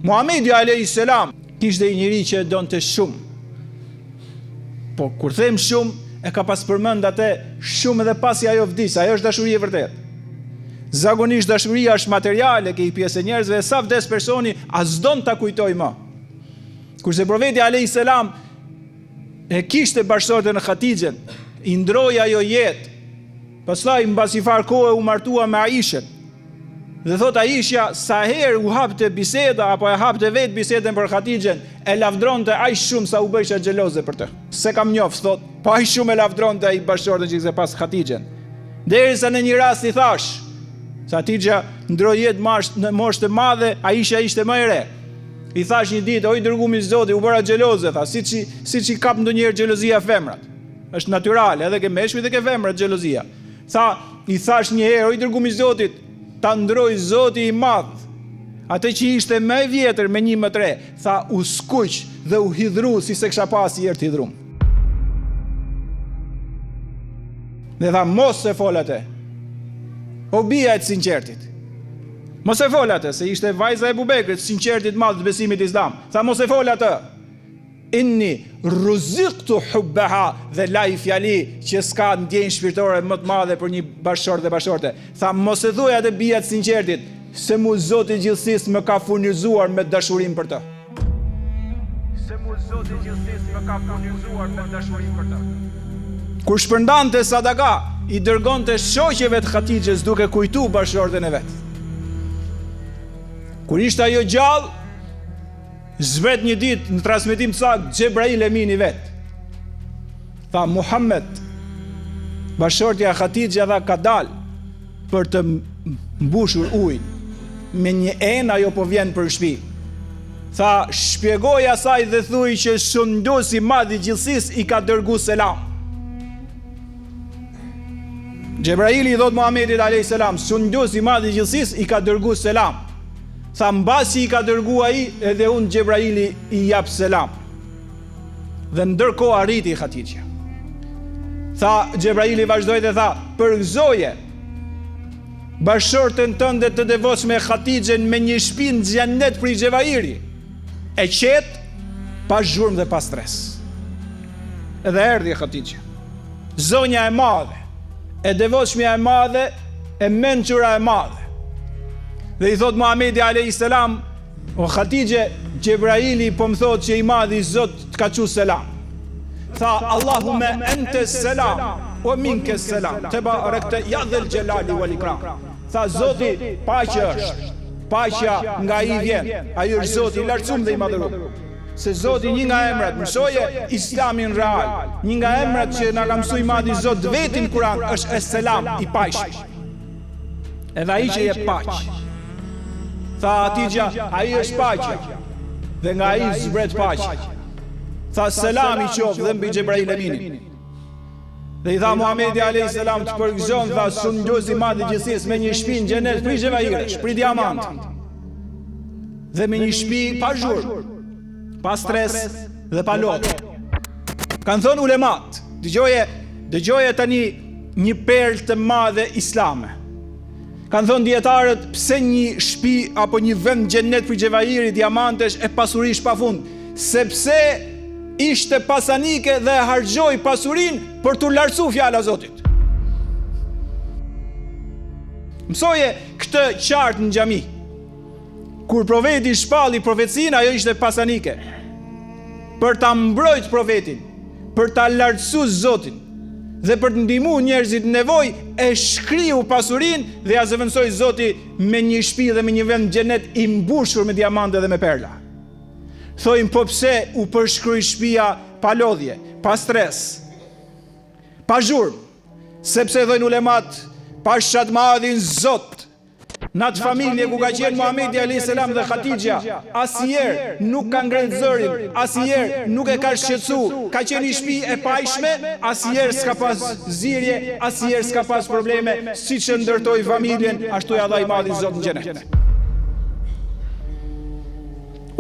Muhamedi alayhi selam kishte një njeri që e donte shumë. Po kur them shumë, e ka pas përmend atë shumë edhe pasi ajo vdiq, ajo është dashuri e vërtetë. Zakonisht dashuria është materiale ke një pjesë e njerëzve, sa vdes personi, as don ta kujtojë më. Kurse profeti alayhi selam e kishte bashkëshorten Hatixhen, i ndroi ajo jetë. Pastaj mbas një farë kohe u martua me Aishën. Dhe thotë Aishja, sa herë u hapte biseda apo e hapte vetë bisedën për Hatixhen, e lavdronte aq shumë sa u bëjsha xheloze për të. S'e kam njoft, thotë, po aq shumë e lavdronte ai bashkëshorten që kishte pas Hatixhen. Derisa në një rast i thash, se Hatixhja ndroi jetë mash, në moshë të madhe, Aishja ishte më e re. I thash një ditë, o i dërgumi i Zotit, u bëra xheloze, tha, siç i, siç i kap ndonjëherë xhelozia femrat. Është natyrale, edhe ke meshkujt dhe ke femrat xhelozia. Tha, i thash një herë, o i dërgumi i Zotit, ta ndroi Zoti i madh, atë që ishte më e vjetër me një më të re, tha, u skuq dhe u hidhru si s'e kisha pa asnjëherë të hidhrum. Dhe tha, mos e fol atë, o bija e të sinqertit. Mos e fol atë, se ishte vajza e Ebu Bekrit, sinqertit madh të besimit islam. Tha, mos e fol atë. Inni ruziktu hubbaha dhe la një fjali që s'ka ndjenjë shpirtërore më të madhe për një bashkëshort dhe bashkëshorte. Tha mos e thuaj atë bija të sinqertit, se mu Zoti i gjithësisë më ka furnizuar me dashurinë për të. Se mu Zoti i gjithësisë më ka furnizuar me dashurinë për të. Kur shpërndante sadaka, i dërgonte shoqeve të Hatixhes duke kujtu bashkëshorten e vet. Kur ishte ajo gjallë, Zbret një ditë në transmetim të saktë Xhebrail Emini vet. Tha Muhammed, bashkëshortja Hatixhja tha ka dal për të mbushur ujin. Me një enë ajo po vjen për shtëpi. Tha, shpjegoj asaj dhe thuj që sunduesi i madh i gjithësisë i ka dërgu selam. Xhebraili i thot Muhammedit a.s. Sunduesi i madh i gjithësisë i ka dërgu selam. Tha mbasi i ka dërgu ai edhe unë Xhebraili i jap selam. Dhe ndërkohë arriti Hatixhja. Tha Xhebraili vazhdoi dhe tha, përgëzoje bashkëshorten tënde të devotshme Hatixhen me një shtëpi në xhennet prej xhevairi. E qetë, pa zhurmë dhe pa stres. Edhe erdhi Hatixhja. Zonja e madhe, e devotshmja e madhe, e mençura e madhe. Dhe i thot Muhamedi alayhis salam, o Hatixhe, Xhebraili po më thotë që i madhi Zot të ka çu selam. Tha Allahume ente selam, wa minke selam, tebarekte ja dhel xhelali wal ikram. Tha Zoti, paqe është, paqja nga ai vjen, ai është Zoti i lartësum dhe i madhërum. Se Zoti një nga emrat, mësoje Islamin real, një nga emrat që na ka mësu i madhi Zot vetë në Kur'an është Es-Selam, i paqshëm. Edhe ai që jep paqe. Tha Hatixhja, ai është paqja. Dhe nga ai zbret paqja. Tha selami qoftë dhe mbi Xhebrail Eminin. Dhe i tha Muhamedi alayhis salam të përgëzon tha sunduesi i madh i gjithësisë me një shtëpi në xhenet prej xhevairesh, prej diamanti. Dhe me një shtëpi pa zhurmë, pa stres dhe pa lodhje. Kanë thënë ulemat, dëgjoje, dëgjoje tani një perlë të madhe islame. Kanë thënë dijetarët pse një shtëpi apo një vend xhenet prej xhevairi, diamantesh e pasurish pa fund, sepse ishte pasanike dhe e harxhoi pasurinë për t'u lartësu fjala e Zotit. Mësoje këtë qartë në xhami. Kur profeti shpalli profecinë, ajo ishte pasanike. Për ta mbrojt profetin, për ta lartësu Zotin dhe për të ndihmu njerëzit në nevojë, e shkriu pasurinë dhe ja zëvendësoi Zoti me një shtëpi dhe me një vend xhenet i mbushur me diamante dhe me perla. Thojnë po pse u përshkrui shpia pa lodhje, pa stres, pa zhurmë, sepse thojnë ulemat, pasha të madhin Zot, në atë familje ku ka qenë Muhamedi alayhis salam dhe Hatixhja, asnjëherë nuk ka ngrejt zërin, asnjëherë nuk e ka shqetësu, ka qenë një shtëpi e paqshme, asnjëherë s'ka pas zirje, asnjëherë s'ka pas probleme, siç e ndërtoi familjen, ashtu ja dha i madhi Zot në xhenet.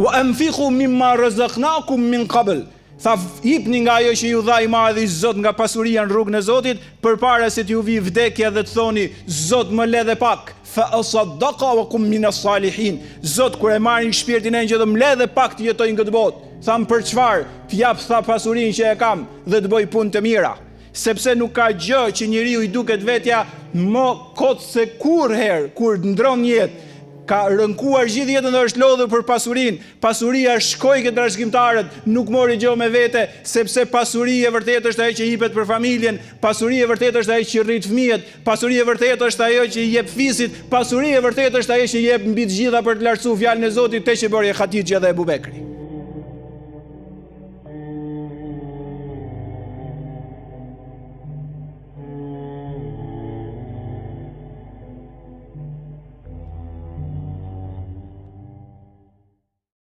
Wa anfiqu mimma razaqnakum min qabl. Tha, Jipni nga ajo që ju dha i madhi Zot nga pasuria në rrugën e Zotit, përpara se t'ju vijë vdekja dhe të thoni, Zot më le dhe pak, fa asaddaqa wa kum min as-salihin. Zot kur e marrin shpirtin engjëjt më le dhe pak të jetoj në këtë botë. Thamë për çfarë? Të jap tha pasurinë që e kam dhe të bëj punë të mira. Sepse nuk ka gjë që njeriu i duket vetja më kot se kurrëherë kur ndron jetë. Ka rënkuar gjithë jetën dhe është lodhur për pasurinë. Pasuria shkoi ke trashëgimtarët, nuk mori gjë me vete, sepse pasuri e vërtetë është ajo që jipet për familjen, pasuri e vërtetë është ajo që rrit fëmijët, pasuri e vërtetë është ajo që i jep fisit, pasuri e vërtetë është ajo që jep mbi të gjitha për të lartësuar fjalën e Zotit, këtë që bëri Hatixhja dhe Ebu Bekri.